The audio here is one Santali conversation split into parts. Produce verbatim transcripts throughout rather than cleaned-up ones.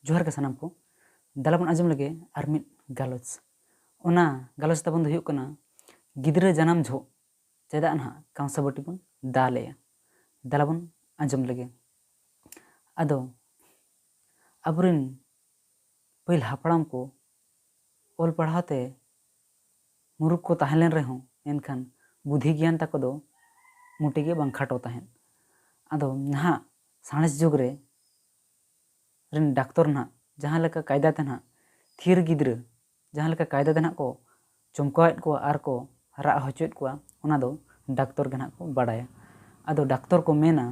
ᱡᱚᱦᱟᱨ ᱜᱮ ᱥᱟᱱᱟᱢ ᱠᱚ᱾ ᱫᱮᱞᱟ ᱵᱚᱱ ᱟᱸᱡᱚᱢ ᱞᱮᱜᱮ ᱟᱨ ᱢᱤᱫ ᱜᱟᱞᱚᱪ᱾ ᱚᱱᱟ ᱜᱟᱞᱚᱪ ᱛᱟᱵᱚᱱ ᱫᱚ ᱦᱩᱭᱩᱜ ᱠᱟᱱᱟ, ᱜᱤᱫᱽᱨᱟᱹ ᱡᱟᱱᱟᱢ ᱡᱚᱦᱚᱜ ᱪᱮᱫᱟᱜ ᱱᱟᱦᱟᱜ ᱠᱟᱸᱥᱟ ᱵᱟᱹᱴᱤ ᱵᱚᱱ ᱫᱟᱞᱮᱜᱼᱟ? ᱫᱮᱞᱟ ᱵᱚᱱ ᱟᱸᱡᱚᱢ ᱞᱮᱜᱮ᱾ ᱟᱫᱚ ᱟᱵᱚᱨᱮᱱ ᱯᱟᱹᱦᱤᱞ ᱦᱟᱯᱲᱟᱢ ᱠᱚ ᱚᱞ ᱯᱟᱲᱦᱟᱣ ᱛᱮ ᱢᱩᱨᱩᱠ ᱠᱚ ᱛᱟᱦᱮᱸ ᱞᱮᱱ ᱨᱮᱦᱚᱸ, ᱢᱮᱱᱠᱷᱟᱱ ᱵᱩᱫᱷᱤ ᱜᱮᱭᱟᱱ ᱛᱟᱠᱚ ᱫᱚ ᱢᱚᱴᱮ ᱜᱮ ᱵᱟᱝ ᱠᱷᱟᱴᱚ ᱛᱟᱦᱮᱸᱫ᱾ ᱟᱫᱚ ᱱᱟᱦᱟᱜ ᱥᱟᱬᱮᱥ ᱡᱩᱜᱽ ᱨᱮ ᱨᱮᱱ ᱰᱟᱠᱛᱚᱨ ᱱᱟᱦᱟᱜ ᱡᱟᱦᱟᱸ ᱞᱮᱠᱟ ᱠᱟᱭᱫᱟ ᱛᱮ ᱱᱟᱦᱟᱜ ᱛᱷᱤᱨ ᱜᱤᱫᱽᱨᱟᱹ ᱡᱟᱦᱟᱸ ᱞᱮᱠᱟ ᱠᱟᱭᱫᱟ ᱛᱮ ᱱᱟᱦᱟᱜ ᱠᱚ ᱪᱚᱢᱠᱟᱣᱮᱫ ᱠᱚᱣᱟ ᱟᱨ ᱠᱚ ᱨᱟᱜ ᱦᱚᱪᱚᱭᱮᱫ ᱠᱚᱣᱟ, ᱚᱱᱟ ᱫᱚ ᱰᱟᱠᱛᱚᱨ ᱜᱮ ᱱᱟᱦᱟᱜ ᱠᱚ ᱵᱟᱰᱟᱭᱟ᱾ ᱟᱫᱚ ᱰᱟᱠᱛᱚᱨ ᱠᱚ ᱢᱮᱱᱟ,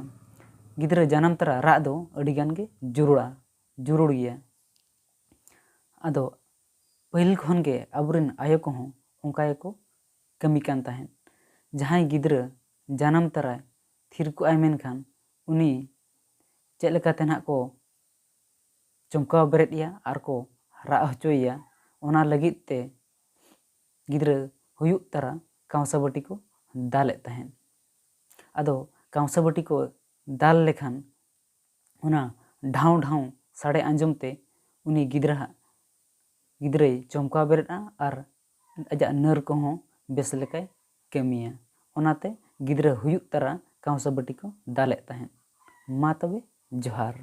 ᱜᱤᱫᱽᱨᱟᱹ ᱡᱟᱱᱟᱢ ᱛᱚᱨᱟ ᱨᱟᱜ ᱫᱚ ᱟᱹᱰᱤ ᱜᱟᱱ ᱜᱮ ᱡᱟᱹᱨᱩᱲᱟ, ᱡᱟᱹᱨᱩᱲ ᱜᱮᱭᱟ᱾ ᱟᱫᱚ ᱯᱟᱹᱦᱤᱞ ᱠᱷᱚᱱ ᱜᱮ ᱟᱵᱚᱨᱮᱱ ᱟᱭᱳ ᱠᱚᱦᱚᱸ ᱚᱱᱠᱟ ᱜᱮᱠᱚ ᱠᱟᱹᱢᱤ ᱠᱟᱱ ᱛᱟᱦᱮᱸᱫ᱾ ᱡᱟᱦᱟᱸᱭ ᱜᱤᱫᱽᱨᱟᱹ ᱡᱟᱱᱟᱢ ᱛᱚᱨᱟᱭ ᱛᱷᱤᱨ ᱠᱚᱜᱼᱟᱭ, ᱢᱮᱱᱠᱷᱟᱱ ᱩᱱᱤ ᱪᱮᱫ ᱞᱮᱠᱟᱛᱮ ᱱᱟᱦᱟᱜ ᱠᱚ ᱪᱚᱢᱠᱟᱣ ᱵᱮᱨᱮᱫ ᱮᱭᱟ ᱟᱨ ᱠᱚ ᱨᱟᱜ ᱦᱚᱪᱚᱭᱮᱭᱟ, ᱚᱱᱟ ᱞᱟᱹᱜᱤᱫ ᱛᱮ ᱜᱤᱫᱽᱨᱟᱹ ᱦᱩᱭᱩᱜ ᱛᱚᱨᱟ ᱠᱟᱸᱥᱟ ᱵᱟᱹᱴᱤ ᱠᱚ ᱫᱟᱞᱮᱫ ᱛᱟᱦᱮᱸᱫ᱾ ᱟᱫᱚ ᱠᱟᱸᱥᱟ ᱵᱟᱹᱴᱤ ᱠᱚ ᱫᱟᱞ ᱞᱮᱠᱷᱟᱱ ᱚᱱᱟ ᱰᱷᱟᱶ ᱰᱷᱟᱶ ᱥᱟᱰᱮ ᱟᱸᱡᱚᱢ ᱛᱮ ᱩᱱᱤ ᱜᱤᱫᱽᱨᱟᱹ ᱦᱟᱜ, ᱜᱤᱫᱽᱨᱟᱹᱭ ᱪᱚᱢᱠᱟᱣ ᱵᱮᱨᱮᱫᱼᱟ ᱟᱨ ᱟᱡᱟᱜ ᱱᱟᱹᱨ ᱠᱚᱦᱚᱸ ᱵᱮᱥ ᱞᱮᱠᱟᱭ ᱠᱟᱹᱢᱤᱭᱟ᱾ ᱚᱱᱟᱛᱮ ᱜᱤᱫᱽᱨᱟᱹ ᱦᱩᱭᱩᱜ ᱛᱚᱨᱟ ᱠᱟᱸᱥᱟ ᱵᱟᱹᱴᱤ ᱠᱚ ᱫᱟᱞᱮᱫ ᱛᱟᱦᱮᱸᱫ᱾ ᱢᱟ ᱛᱚᱵᱮ, ᱡᱚᱦᱟᱨ᱾